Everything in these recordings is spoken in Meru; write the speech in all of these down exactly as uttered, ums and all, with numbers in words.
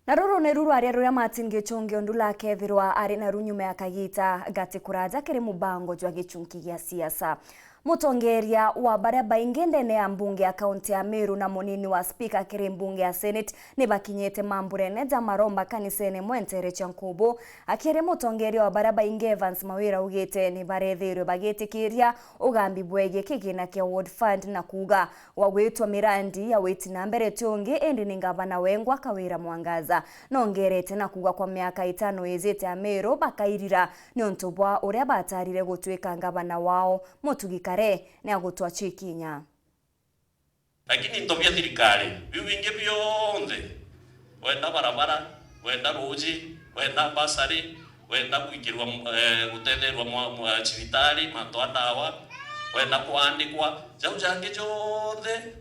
Na ruru niru rwaria ruria Martin Gichungi Ondula akethirwa ari naru nyuma ya kagita gati kuraja kiri mubango jwa gichunki gia siasa. Mutongeria wa baria baingi ndene ya mbunge ya kaunti ya Meru na munini wa spika kiri mbunge ya Senate ni bakinyite mamburene ja maromba kanisene mwentere cia Nkubu. Akiaria mutongeria wa baria baingi Evans Mawira augite ni barethirwe bagitikiria ugambi bwegie kigina kia Ward Fund na kuuga gwa gwitwa mirandi ya witi na mbere ti ungi indi ni ngavana wengwa Kawira Mwangaza. Nongerete na kuuga kwa miaka itano ijite Ameru bakairira niuntu bwa uria batarire gutwika ngavana wao. Mutugi Kare ni agutwa cikinya. Lakini into bia thirikari biu bingi bionthe, wenda barabara, wenda ruuji, wenda bursary, wenda gwikirwa, eh, gutetherwa mwa, mwa cibitari, mantu a ndawa, wenda kwandikwa, jau jangi jonthe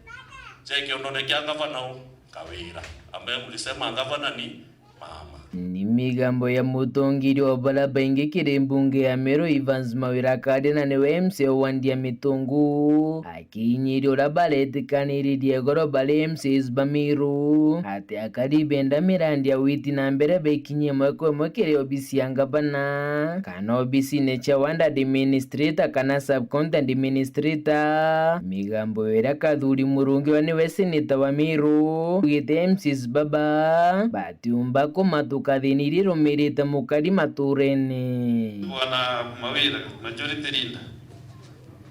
jai kiondone kia ngavana u Kawira, ambaye mlisema ngavana ni mama. Ni migambo ya mutongeria wa baria baingi kiri mbunge ya Meru Evans Mawira Kade na niwe M C A wa wandi ya Mitungu, akiinyiria uria baretikaniririe igoro bari M C As ba Meru ati akari benda mirandi ya witi na mbere bekinyie mweko imwe kiri obisi ya ngavana kana obisine cia ward administrator kana sub county administrator. Migambo iria Kathuri Murungi wa niwe seneta wa Meru augite M C As baba batiumba kumatuka thina iria irumirite mukari maturene. Bwana Mawira, Majority Leader,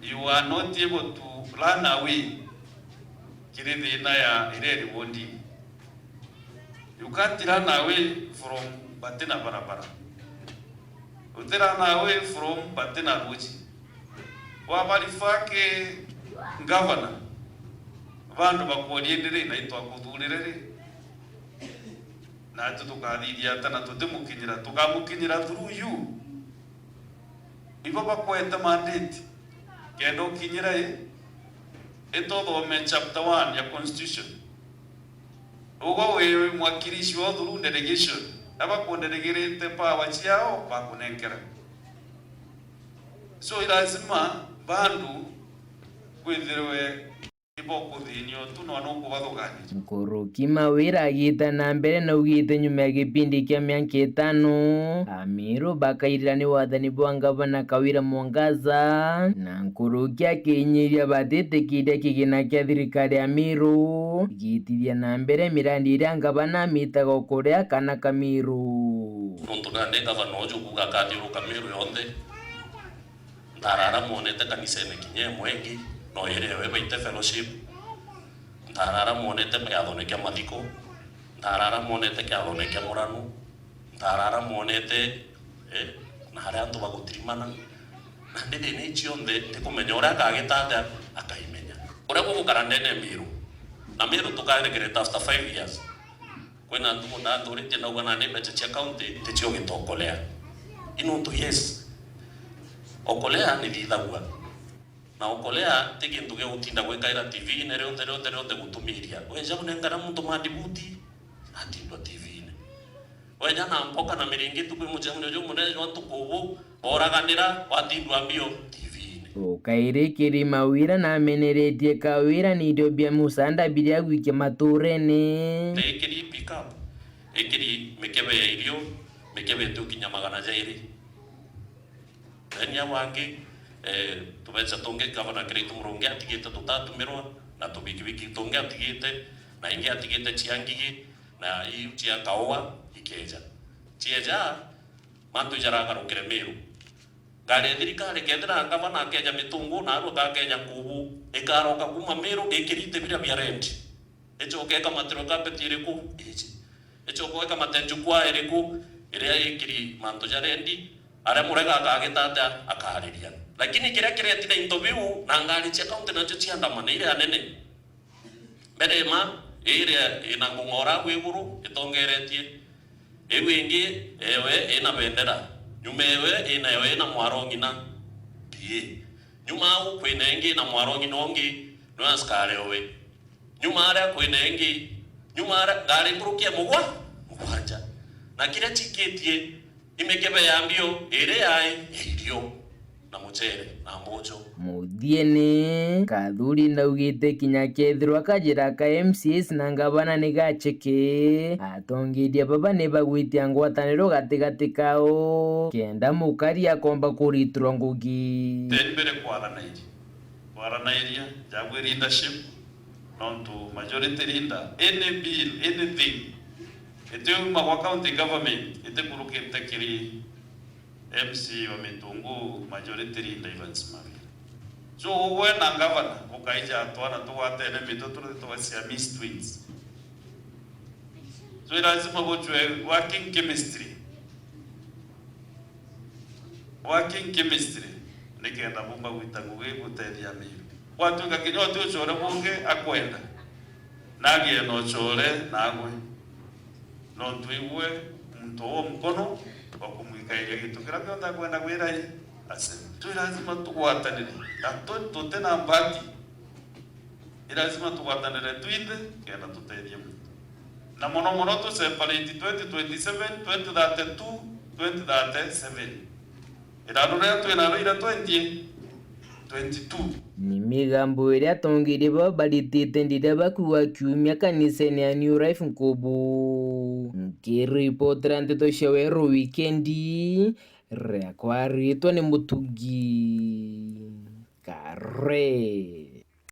you are not able to run away kiri thina ya iria iri wodini. You can't run away from bati na barabara. Uti run away from bati na ruuji. Wabari fake governor, bandu bakworia ndiri na itwakuthurire ri? Natu tukathithia ata na tutimukinyira? Tukamukinyira through you. Ibo bakwete mandate kenda ukinyira i, ituthome chapter one ya constitution. Ugo wi mwakilishi wa through delegation, na bakundelegirite power ciao bakunenkera. So, i lazima bandu kwithirwe ibokuthinia utu no nukubathuganira. Nkuruki Mawira agita na mbere naugite nyuma ya gipindi kia miaka itano, Ameru bakairira ni wathani bwa ngavana Kawira Mwangaza, na nkuruki akinyiria batitikiria kigina kia thirikari ya Meru igitithia na mbere mirandi iria ngavana amitaga o kuria kana Kameru. Nuntu nandi ngavana uju kuuga akathiuruka Meru yonthe, ntarara mwonete kanisene kinya imwe ingi, no iria ewe baite fellowship. Ntarara mwonete kiathone kia mathiko, ntarara mwonete kiathone kia muranu, ntarara mwonete, eh, na aria antu bagutirimana. Nandi thina ii cionthe ndikumenya uria akagita atia akaimenya. Uria gugukara ndene ya Meru, na Meru tukaregereta after five years. Kwina ntuku ndaturitie ndauga nandi mbeca cia county ticio gita Okolea. I nuntu yes, Okolea ni thithagua. Na Okolea ti kintu gia gutinda gwikaira T V-ine rionthe, rionthe, rionthe gutumiria. Weja unengera muntu mandibuti, atindwa T V-ine. Weja na mpoka na miringitu kwi mucemanio jumunene jwa ntuku ubu, boraganira, watindwa mbio T V-ine. Ukairi kiri Mawira nameneretie Kawira ni irio bia musanda biria gwikia maturene. Ikiri pick up, ikiri mikebe ya irio, mikebe itukinya magana jairi. Then au angi, eh, tubeca tungi Gavana Kiraitu Murungi atigite tutatumirwa, na tubikibiki tungi atigite, na ingi atigite cia ngigi, na iu cia kaua ikeja. Cieja, mantu ijaragarukire Meru. Ngari ya thirikari, kethira ngavana akeja Mitungu, na arua kakeja Nkubu, ikaroka kuma Meru ikirite biria bia rent. Icoke ikamatirwe carpet iriku? Iji. Icoke ikamate jukwaa iriku iria ikiri mantu ja rendi, aria murega akagita atia akariria? Lakini kiria kireti na into biu na ngari cia county nacio ciandamana iria anene. Mbere ima iria ina ngung'ora au iguru itongeretie. Iu ingi ewe ina bendera. Nyuma ewe ina ewe ina mwaro ng'ina P A. Nyuma au kwina ingi ina mwaro ng'ina ungi nwe askari owe. Nyuma aria kwina ingi, nyuma aria ngari nkuruki ya mugwa-, mugwanja. Na kiria cikitie i mikebe ya mbio iri yai ya irio. na mucere na mbuju. Muthiene, Kathuri naugite kinya kethirwa kajira ka M C As na ngavana ni gacheke, atongeria baba ni bagwitia ngwataniro gatigati kao kenda mukari akomba kuritirwa ngugi. Teni mbere kwaranairia kwaranairia jagwe leadership, nontu majority leader, any bill, anything itiuma gwa county government itikurukite kiri M C wa Mitungu, majority leader Evans Mavira. So ugwe na governor ukaija twana tugwatene mitwe turi twa Siamese twins. So lazima gucwe working chemistry, working chemistry nikenda bumba gwita ngugi gutethia Miru. Gwatuika kinya uti ucore bungi akwenda, nagie na ucore nagwe, nontu igwe muntu uu mukono wa kumwikairia gintu kiria kionthe akwenda gwira i ase. Twi lazima tugwatanire, na tu- tuti na mbati, i lazima tugwatanire twinthe kenda tutethie muntu, na mono mono tu separate twenty twenty-seven, twenty thirty-two, twenty thirty-seven. Iraru riria twi nario ira twenty twenty-two. Ni migambo iria atongeria baba baritite ndira bakuwa kiumia kanisene ya New Life Nkubu. Nkiripotera nteto cia Weru Wikendi, riakwa ritwa ni Mutugi Kare.